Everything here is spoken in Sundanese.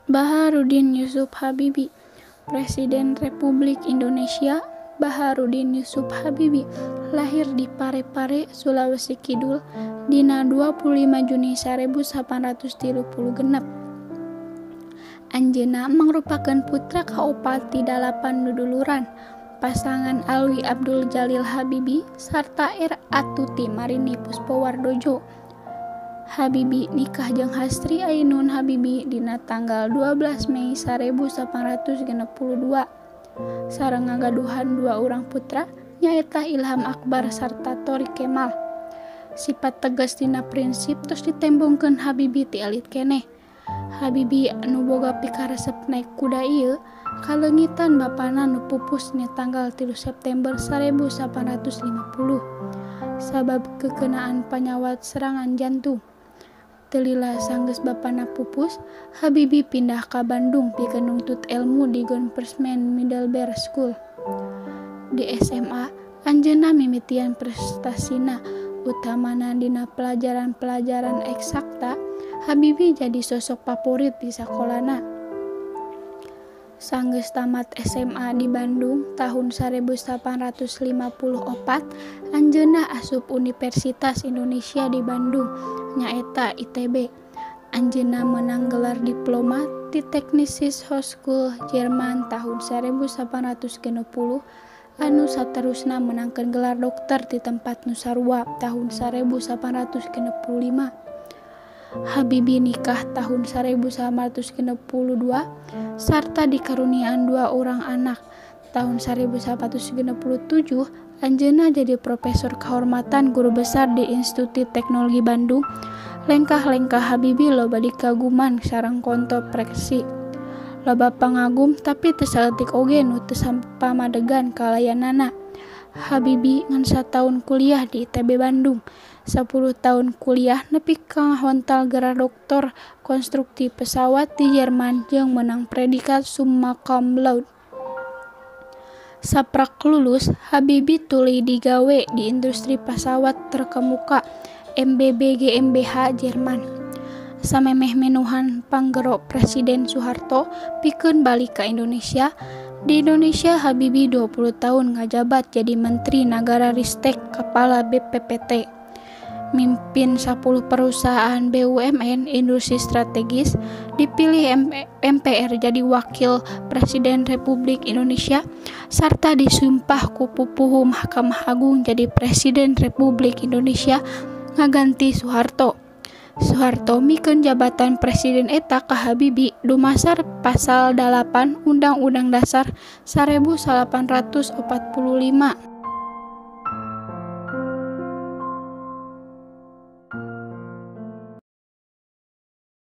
Bacharuddin Jusuf Habibie, Presiden Republik Indonesia. Bacharuddin Jusuf Habibie lahir di Parepare, Sulawesi Kidul dina 25 Juni 1836. Anjeunna mangrupakeun putra kaopat ti dalapan duduluran pasangan Alwi Abdul Jalil Habibie sarta R. Atuti Marini Puspowardojo. Habibie nikah jeung Hastri Ainun Habibie dina tanggal 12 Mei 1862. Sareng ngagaduhan dua urang putra, nyaeta Ilham Akbar sarta Thoriq Kemal. Sifat tegas dina prinsip tos ditembongkeun Habibie ti alit keneh. Habibie anu boga pikaresep naek kuda ieu kaleungitan bapana nu pupus dina tanggal 3 September 1850 sabab kekenaan panyawat serangan jantung. Teu lila sanggeus bapana pupus, Habibie pindah ka Bandung pikeun nuntut elmu di Goeversman Middelbaar School. Di SMA, anjeunna mimitian prestasina, utamana dina pelajaran-pelajaran eksakta. Habibie jadi sosok paporit di sakolana. Sanggeus tamat SMA di Bandung tahun 1854, anjeunna asup Universitas Indonesia di Bandung, nyaeta ITB. Anjeunna meunang gelar diploma ti Technische Hochschule Jerman tahun 1860 anu saterusna meunangkeun gelar dokter di tempat nu sarua tahun 1865. Habibie nikah tahun 1962 sarta dikaruniaan dua orang anak. Tahun 1967 anjeunna jadi profesor kehormatan guru besar di Institut Teknologi Bandung. Lengkah-lengkah Habibie loba dikaguman sareng kontroversi. Loba pangagum tapi teu saeutik oge nu teu pamadegan kalayanana. Habibie ngan sataun kuliah di ITB Bandung. 10 tahun kuliah nepi ka ngahontal gelar doktor konstruksi pesawat di Jerman jeung meunang predikat summa cum laude. Saprak lulus, Habibie tuluy digawe di industri pesawat terkemuka MBB GmbH Jerman. Samemeh menuhan panggero Presiden Soeharto pikeun balik ka Indonesia. Di Indonesia Habibie 20 tahun ngajabat jadi Menteri Nagara Ristek Kepala BPPT. Mimpin 10 perusahaan BUMN industri strategis, dipilih MPR jadi Wakil Presiden Republik Indonesia, sarta disumpah ku pupuhu Mahkamah Agung jadi Presiden Republik Indonesia ngaganti Soeharto. Soeharto mikeun jabatan presiden eta ka Habibie dumasar pasal 8 Undang-Undang Dasar 1845.